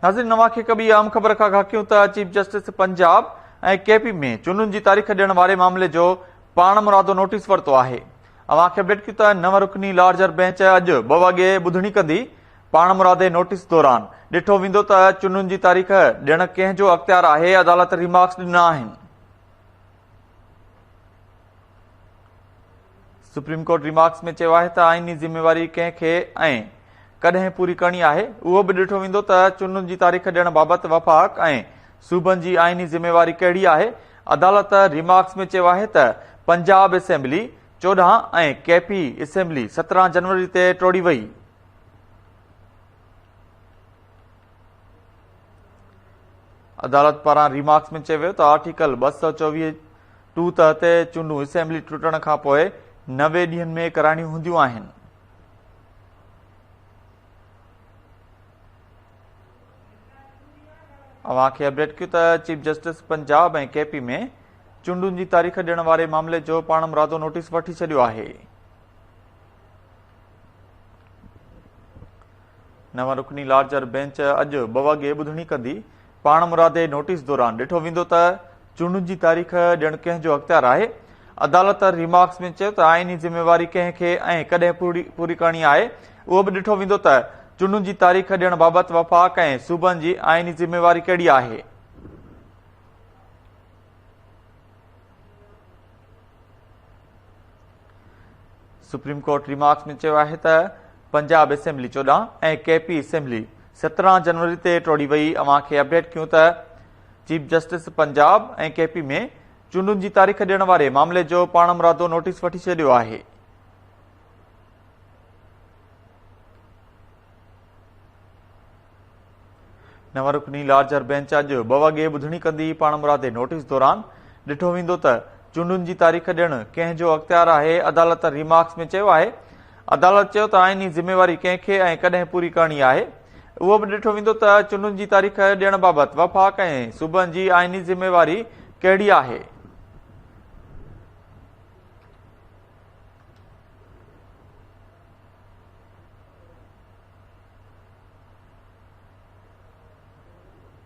ناظرين اوهان کي هڪ ٻي اهم خبر کان آگاهه ڪيون ته chief justice Punjab ۽ K P ۾ چونڊن جي تاريخ ڏيڻ واري معاملي جو پاڻمرادو نوٽيس ورتو آهي. اوهان کي اپڊيٽ ڪيون ته نو رڪني لارجر بينچ اڄ ٻه وڳي ٻڌڻي ڪندي. پاڻمرادي نوٽيس دوران ڏٺو ويندو ته چونڊن جي تاريخ ڏيڻ ڪنهن جو اختيار آهي، عدالت ريمارڪس ڏنا آهن. سپريم ڪورٽ ريمارڪس ۾ چيو آهي ته آئيني ذميواري ڪنهن کي ۽ ڪڏهن پوري ڪرڻي آهي اهو به ڏٺو ويندو ته چونڊن جي تاريخ ڏيڻ بابت وفاق ۽ صوبن جي آئيني ذميواري ڪهڙي آهي. عدالت ريمارڪس ۾ چيو آهي ته پنجاب اسيمبلي 14 ۽ ڪي پي اسيمبلي 17 جنوري تي ٽوڙي وئي. عدالت پاران ريمارڪس ۾ چيو ويو ته آرٽيڪل 224 ٽو تحت چونڊون اسيمبلي ٽٽڻ کانپوء 90 ڏينهن ۾ ڪرائڻيون هونديون آهن. اوهان کي اپڊيٽ ڪيون ته chief justice Punjab ۽ K P ۾ چونڊن جي تاريخ ڏيڻ واري معاملي جو پاڻمرادو نوٽيس وٺي ڇڏيو آهي. نو رڪني لارجر بينچ اڄ ٻه وڳي ٻڌڻي ڪندي. پاڻمرادي نوٽيس دوران ڏٺو ويندو ته چونڊن جي تاريخ ڏيڻ ڪنهن جو اختيار آهي. عدالت ريمارڪس ۾ چيو ته آئيني ذميواري ڪنهن کي ۽ ڪڏهن پوري ڪرڻي آهي اهو به ڏٺو ويندو ته چونڊن جي تاريخ ڏيڻ بابت وفاق ۽ صوبن جي آئيني ذميواري ڪهڙي آهي. سپريم ڪورٽ ريمارڪس ۾ چيو آهي ته پنجاب اسيمبلي 14 ۽ ڪي پي اسيمبلي 17 جنوري تي ٽوڙي وئي. اوهان کي اپڊيٽ ڪيون ته chief justice Punjab ۽ K P ۾ چونڊن جي تاريخ ڏيڻ واري معاملي جو پاڻمرادو نوٽيس وٺي ڇڏيو آهي. نو رڪني لارجر بينچ اڄ ٻه وڳي ٻڌڻي ڪندي. پاڻمرادي نوٽيس دوران ڏٺو ويندو ته چونڊن جي تاريخ ڏيڻ ڪنهن جو اختيار آهي، عدالت ريمارڪس ۾ چيو آهي. عدالت چيو ته آئيني ذميواري ڪنهن کي ۽ ڪڏهن پوري ڪرڻي آهي، اهو به ڏٺو ويندو ته چونڊن جي تاريخ ڏيڻ بابت وفاق ۽ صوبن جي آئيني ذميواري ڪهڙي آهي.